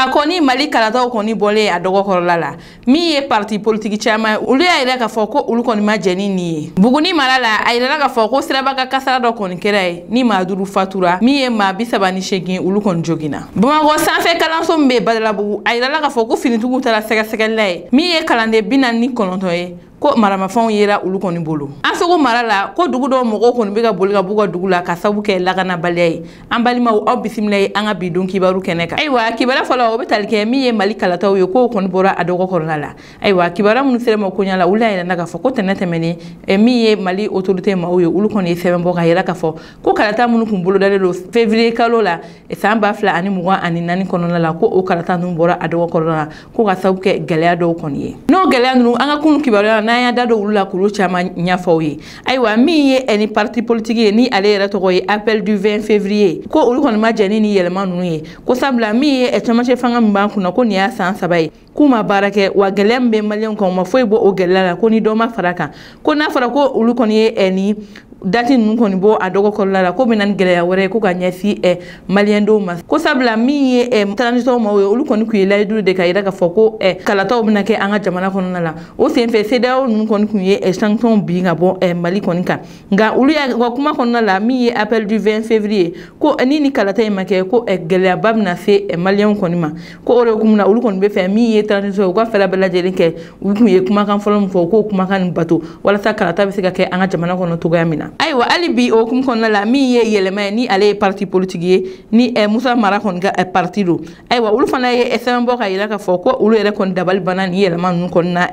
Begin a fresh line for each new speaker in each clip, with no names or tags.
Nka kɔni Mali kalataw kɔni bɔlen a dɔgɔkɔrɔla la, min ye parti politique caman ye, olu y'a yira k'a fɔ ko olu kɔni ma jɛn ni nin ye. Buguni mara la, a yirala k'a fɔ ko siraba ka kasara dɔ kɔni kɛra yen ni maa 5 fatura, min ye maa 38 olu kɔni joginna. Bamakɔ sanfɛ kalanso min bɛ Badalabugu, a yirala k'a fɔ ko finitigiw taara sɛgɛsɛgɛli la yen, min ye kalanden 49 ye, ko maramafɛnw yera olu kɔni bolo. An Segu mara la, ko dugu dɔw mɔgɔw kɔni bɛ ka boli ka b'u ka dugu la ka sababu kɛ lakanabaliya ye. An balimaw, aw bisimila ye an ka bi don kibaru kɛnɛ kan. Ayiwa, kibaruya fɔlɔ o bɛ tali kɛ min ye Mali kalataw ye, k'o kɔni bɔra a dɔgɔkɔrɔla la. Ayiwa, kibaruya minnu sera ma koɲa la, olu y'a yira k'a fɔ ko tɛnɛ tɛmɛnen min ye Mali autorité maaw ye, olu kɔni ye sɛbɛn bɔ k'a yira k'a fɔ ko kalata minnu kun bolodalen don février kalo la san 2024 kɔnɔna la, ko o kalata ninnu bɔra a dɔgɔkɔrɔla la, ko ka sababu kɛ gɛlɛya dɔw kɔni ye. N'o gɛlɛya ninnu, an ka kunun kibaruya la, n'an y'an da don olu la k'olu caman ɲɛfɔ aw ye. Ayiwa, min ye ni parti politique ye, ni ale yɛrɛ tɔgɔ ye Appel du 20 février, ko olu kɔni ma jɛn ni yɛlɛma ninnu ye, ko sabula min ye cɛmancɛ fanga min b'an kunna, ko nin y'a san 3 ye k'u ma baara kɛ, wa gɛlɛya min bɛ maliyɛnw kan, u ma foyi bɔ o gɛlɛya la, ko ni dɔ ma fara kan, ko n'a fɔra ko olu kɔni ye ni dati ninnu kɔni bɔ a dɔgɔkɔrɔla la, ko bɛ na ni gɛlɛya wɛrɛ ye ko ka ɲɛsin maliyɛndenw ma. Ko sabula min ye transition maaw ye, olu kɔni kun ye layidu de ka yira k'a fɔ ko kalataw bɛna kɛ an ka jamana kɔnɔna la. O senfɛ CEDEAO ninnu kɔni kun ye sanction bin ka bɔ Mali kɔni kan, nka olu y'a ka kuma kɔnɔna la, min ye Appel du 20 février, ko ni kalata in ma kɛ, ko gɛlɛyaba bɛna se maliyɛnw kɔni ma. Ko o de hukumu na, olu kɔni bɛ fɛ min ye transition ye, u ka fɛɛrɛ bɛɛ lajɛlen kɛ, u kun ye kumakan fɔlɔ min fɔ, u k'o kumakan nin bato walasa kalata bɛ se ka kɛ an ka jamana kɔnɔ cogoya min na. Ayiwa, hali bi o hukumu kɔnɔna la, min ye yɛlɛma ye, ni ale ye parti politique ye, ni Musa Mara kɔni ka parti don, ayiwa, olu fana ye sɛbɛn bɔ ka yira k'a fɔ ko olu yɛrɛ kɔni dabali banna nin yɛlɛma ninnu kɔni na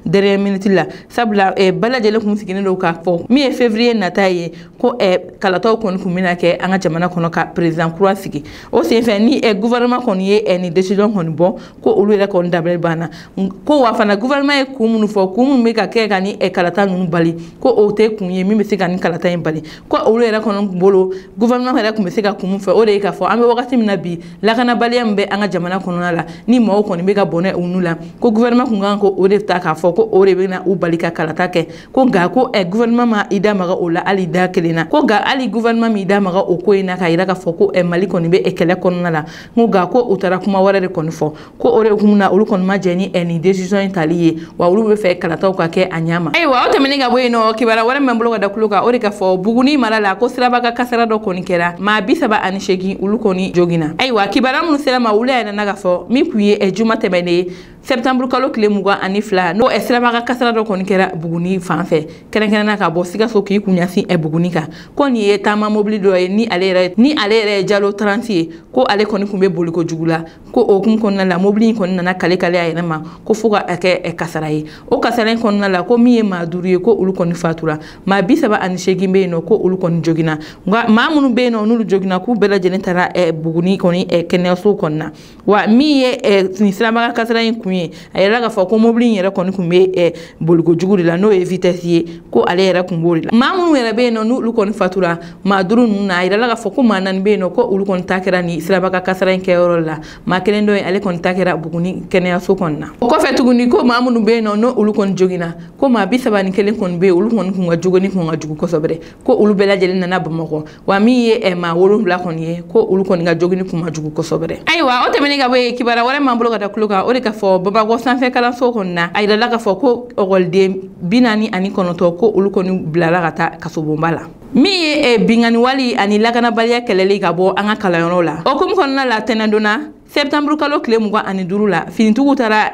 dernière minute la, sabula bɛɛ lajɛlen kun sigilen don k'a fɔ min ye février nata ye, ko kalataw kɔni kun bɛna kɛ an ka jamana kɔnɔ ka président kura sigi. O senfɛ ni gouvernement kɔni ye nin décision kɔni bɔ, ko olu yɛrɛ kɔni dabali banna, ko wa fana gouvernement ye kun minnu fɔ, kun minnu bɛ ka kɛ ka ni kalata ninnu bali, ko o tɛ kun ye min bɛ se ka ni kalata in bali. Ko olu yɛrɛ kɔni bolo, gouvernement yɛrɛ kun bɛ se ka kun min fɛ, o de ye k'a fɔ an bɛ wagati min na bi, lakanabaliya min bɛ an ka jamana kɔnɔna la, ni maaw kɔni bɛ ka bɔnɛ u nu la, ko gouvernement kun kan ko o de ta k'a fɔ ko o de bɛna u bali ka kalata kɛ. Ko nka ko gouvernement ma i da maga o la hali da kelen na, ko nka hali gouvernement m'i da maga o ko in na k'a yira k'a fɔ ko Mali kɔni bɛ kɛlɛ kɔnɔna la. Ko nka ko u taara kuma wɛrɛ de kɔni fɔ, ko o de hukumu na, olu kɔni ma jɛn ni nin décision in tali ye, wa olu bɛ fɛ kalataw ka kɛ a ɲɛ ma. Ayiwa, o tɛmɛnen ka bɔ yen nɔ, kibaruya wɛrɛ min b'an bolo ka da tulo kan, o de ka fɔ Buguni mara la, ko siraba ka kasara dɔ kɔni kɛra, maa 38 olu kɔni joginna. Ayiwa, kibaruya minnu sera ma, olu y'a yira k'a fɔ min kun ye juma tɛmɛnen ye, septembre kalo tile 22, n'o siraba ka kasara dɔ kɔni kɛra Buguni fan fɛ, kɛrɛnkɛrɛnnenya ka bɔ Sikaso k'i kun ɲɛsin Buguni kan. Ko nin ye taama mobili dɔ ye, ni ale yɛrɛ ye Jalo 30 ye, ko ale kɔni kun bɛ boli kojugu la, ko o hukumu kɔnɔna la, mobili in kɔni nana kale kale a yɛrɛ ma, ko fo ka kɛ kasara ye. O kasara in kɔnɔna la, ko min ye maa 5 ye, ko olu kɔni fatura, maa 38 bɛ yen nɔ, ko olu kɔni joginna. Nka maa minnu bɛ yen nɔ n'olu joginna, k'u bɛɛ lajɛlen taara Buguni kɔni kɛnɛyaso kɔni na. Wa min ye nin siraba kasara in kun ye, a yɛrɛ k'a fɔ ko mobili in yɛrɛ kɔni kun bɛ boliko jugu de la, n'o ye vitesse ye, ko ale yɛrɛ kun b'o de la. Maa minnu yɛrɛ bɛ yen nɔ n'olu kɔni fatura, maa 5 ninnu na, a yirala k'a fɔ ko maa 4 bɛ yen nɔ, ko olu kɔni ta kɛra nin siraba kasara in kɛyɔrɔ la, maa kelen dɔ ye, ale kɔni ta kɛra Buguni kɛnɛyaso kɔni na. O kɔfɛ tuguni, ko maa minnu bɛ yen nɔ n'olu kɔni joginna, ko maa 31 kɔni bɛ yen, olu kɔni kun ka jogini kun ka jugu kosɛbɛ, ko olu bɛɛ lajɛlen nana Bamakɔ. Wa min ye maa 7 kɔni ye, ko olu kɔni ka jogini kun ka jugu kosɛbɛ. Ayiwa, o tɛmɛnen ka bɔ yen, kibaruya wɛrɛ m'an bolo ka da tulo kan, o de ka fɔ Bamakɔ sanfɛ kalanso kɔni na, a yirala k'a fɔ ko ɔkɔliden 49 ko olu kɔni bilala ka taa kasobonba la. Min ye binkanni wali ani lakanabaliya kɛlɛli ka bɔ an ka kalanyɔrɔw la, o hukumu kɔnɔna la, tɛnɛndonna septembre kalo tile 25 la, finitigiw taara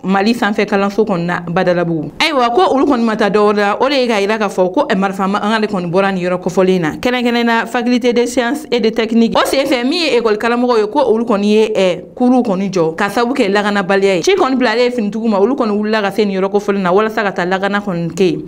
Mali sanfɛ kalanso kɔni na Badalabugu. Ayiwa, ko olu kɔni ma taa dɔwɛrɛ la, o de ye k'a yira k'a fɔ ko marifa mankan de kɔni bɔra nin yɔrɔ kofɔlen na, kɛrɛnkɛrɛnnen na faculté des sciences et de techniques. O senfɛ min ye école karamɔgɔw ye, ko olu kɔni ye kuruw kɔni jɔ ka sababu kɛ lakanabaliya ye. Ci kɔni bilalen ye finitigiw ma, olu kɔni wulila ka se nin yɔrɔ kofɔlen na walasa ka taa lakana kɔni kɛ yen.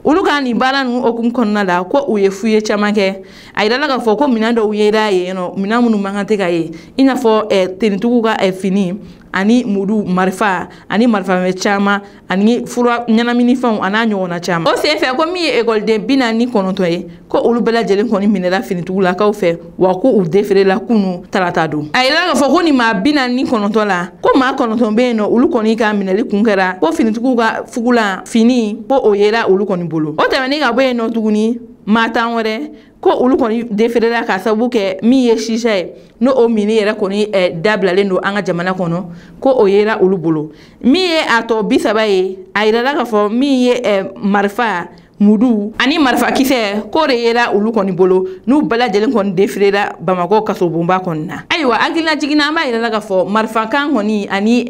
Olu ka nin baara ninnu hukumu kɔnɔna la, ko u ye fuye caman kɛ. A yirala k'a fɔ ko minɛn dɔw yera yen nɔ, minɛn minnu man kan tɛ ka ye, i n'a fɔ tenitigiw ka fini ani mudu marifa ani marifafɛn caman ani fura ɲɛnaminifɛnw a n'a ɲɔgɔnna caman. O senfɛ ko min ye ekɔliden 49 ye, ko olu bɛɛ lajɛlen kɔni minɛra finitigilakaw fɛ, wa ko u defere la kunu tarata don. A yirala k'a fɔ ko nin maa 49 la, ko maa 9 bɛ yen nɔ, olu kɔni ka minɛli kun kɛra ko finitigiw ka fugulan fini, ko o yera olu kɔni bolo. O tɛmɛnen ka bɔ yen nɔ tuguni, maa 10 wɛrɛ, ko olu kɔni deferela ka sababu kɛ min ye sisa ye n'o o mini yɛrɛ kɔni dabilalen don an ka jamana kɔnɔ ko o yera olu bolo. Min ye a tɔ 30 ye, a yirala k'a fɔ min ye marifa mudu ani marifakisɛ k'o de yera olu kɔni bolo n'u bɛɛ lajɛlen kɔni deferela Bamakɔ kasobonba kɔni na. Ayiwa hakilina jiginna an b'a yirala k'a fɔ marifakan kɔni ani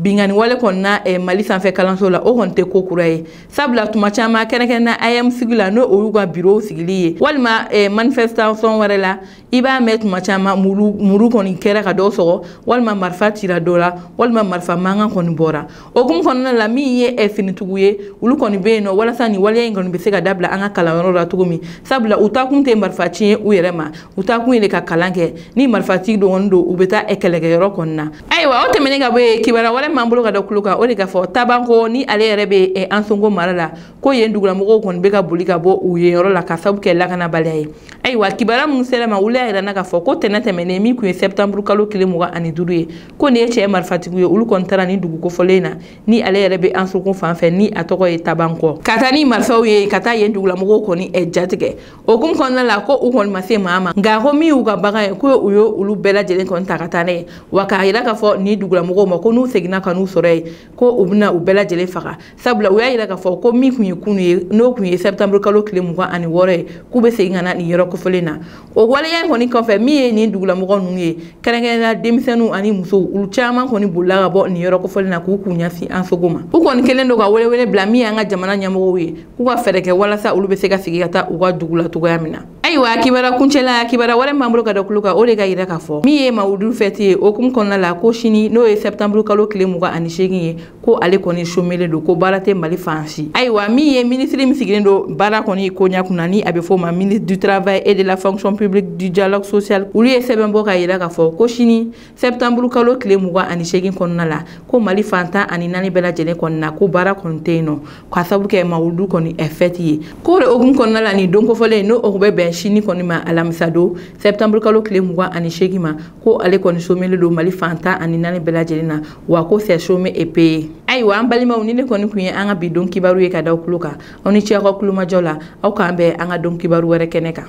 binkanni wale kɔni na Mali sanfɛ kalanso la o kɔni tɛ ko kura ye, sabula tuma caman kɛrɛnkɛrɛnnenya AEM sigi la n'o y'u ka bureau sigili ye walima manifestation wɛrɛ la, i b'a mɛn tuma caman muru kɔni kɛra ka dɔw sɔgɔ walima marifa cira dɔ la walima marifa mankan kɔni bɔra. O hukumu kɔnɔna la min ye finitigiw ye olu kɔni bɛ yen nɔ walasa nin waleya in kɔni bɛ se ka dabila an ka kalanyɔrɔ la cogo min, sabula u taakun tɛ marifa ci ye u yɛrɛ ma, u taakun ye de ka kalan kɛ, ni marifatigi dɔgɔnin don u bɛ taa kɛlɛkɛyɔrɔ kɔni na. Ayiwa o tɛmɛnen ka bɔ yen, kibaruya wɛrɛ m'an bolo ka da kulo kan o de ka fɔ Tabanko ni ale yɛrɛ bɛ Ansongo mara la ko yen dugulamɔgɔw kɔni bɛ ka boli ka bɔ u yen yɔrɔ la ka sababu kɛ lakanabaliya ye. Ayiwa kibaruya minnu sera ma olu y'a yira na k'a fɔ ko tɛnɛ tɛmɛnen min tun ye septembre kalo tile 25 ye ko nin ye cɛ marifatigiw ye olu kɔni taara nin dugu kofɔlen na ni ale yɛrɛ bɛ Ansongo fan fɛ ni a tɔgɔ ye Tabankɔ ka taa ni marifaw ye ka taa yen dugulamɔgɔw kɔni jatigɛ. O hukumu kɔnɔna la ko u kɔni ma se maa ma, nka ko min y'u ka bagan ye ko u ye olu bɛɛ lajɛlen kɔni ta ka taa n'a ye, wa k'a yira k'a fɔ nin dugulamɔgɔw ma ko n'u seginna ka n'u sɔrɔ yen ko u bɛna u bɛɛ lajɛlen faga, sabula u y'a yira k'a fɔ ko min tun ye kunu ye n'o tun ye septembre kalo tile 26 ye k'u bɛ segin ka na nin yɔrɔ kofɔlen na. O waleya in kɔni kɔfɛ min ye nin dugulamɔgɔ ninnu ye kɛrɛnkɛrɛnnenya denmisɛnninw ani musow olu caman kɔni bolila ka bɔ nin yɔrɔ kofɔlen na k'u kun ɲɛsin Ansongo ma. U kɔni kɛlen don ka welewele bila min y'an ka jamana ɲɛmɔgɔw ye k'u ka fɛɛrɛ kɛ walasa olu bɛ se ka segin ka taa u ka dugu la cogoya min na. Ayiwa kibaruya kuncɛla kibaruya wɛrɛ m'an bolo ka da kulo kan o de ka yira k'a fɔ min ye Mawudu fɛti ye o hukumu kɔnɔna la ko sini n'o ye septembre kalo tile 28 ye ko ale kɔni somelen don ko baara tɛ Mali fan si. Ayiwa min ye minisiri min sigilen don baara kɔni ko ɲɛ kunna ni a bɛ fɔ o ma ministre du travail et de la fonction publique du dialogue social olu ye sɛbɛn bɔ ka yira k'a fɔ ko sini septembre kalo tile 28 kɔnɔna la ko Mali fan 14 bɛɛ lajɛlen kɔni na ko baara kɔni tɛ yen nɔ k'a sababu kɛ Mawudu kɔni fɛti ye. K'o de hukumu kɔnɔna la nin don kofɔlen n'o o bɛ bɛn sini kɔni ma alamisa don septembre kalo tile 28 ma ko ale kɔni somelen don Mali fan 14 bɛɛ lajɛlen na, wa ko c'est chômé et payé. Ayiwa an balimaw ni ne kɔni tun ye an ka bi don kibaru ye ka da kulo kan, aw ni ce aw ka kulomajɔ la, aw k'an bɛn an ka don kibaru wɛrɛ kɛnɛ kan.